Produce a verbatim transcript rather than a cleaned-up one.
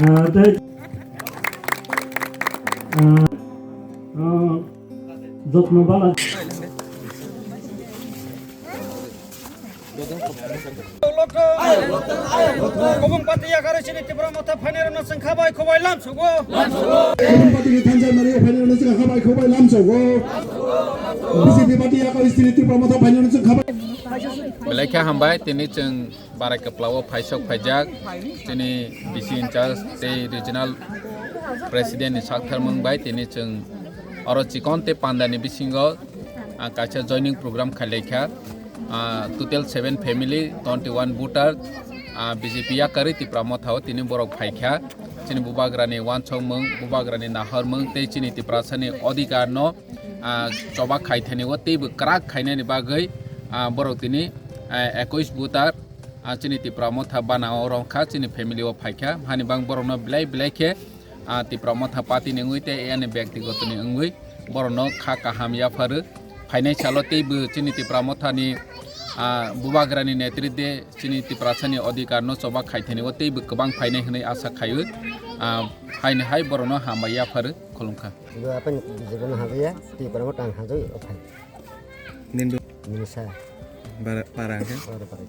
Ah, tei, ah, ah, jotno bala. Kubung party yakarwi chini Tipra Motha phainairokno chwng kha bai kho bai lamsogo. Kubung party ni thansa mani phainairokno chwng kha bai kho bai lamsogo. B J P party yakarwi chini Tipra Motha phainairokno chwng kha bai. Belai khe hambai, tini chwng Barai kwplao phaisok phaijak, chini bisi incharge tei regional president ni saktharmung bai tini chwng oro chikon tei pandani bisingo, ah, kaisa joining program khailaikha. Ah, total seven family, twenty one voter, ah, B J P yakarwi Tipra Mothao tini borok phaikha. Chini bubagrani wansokmung, bubagrani nahormung tei chini Tiprasani odhikarno, ah, choba khaithani o teibo kwrak khainani bagwi, ah, borok tini, ah, ekush voter, ah, chini Tipra Motha bana o rwngkha, chini family o phaikha, hani bang borokno belai belai khe, ah, Tipra Motha party ni wngwi tei ani byaktigoto ni wngwi borokno kha kaham yapharu. Phainai salo teibo chini Tipra Motha ni, ah, bubagrani netritwe chini Tiprasani odhikarno choba khaithani o teibo kwbang phainai hwnwi asa khaio. Ah, haini hai borokno hambai yapharu, khulumkha. Bo apan bijibano habaya, tei borokno tang hajai o phai. Nindu. Nini sa. Bara, para hwnkhe? Para, para.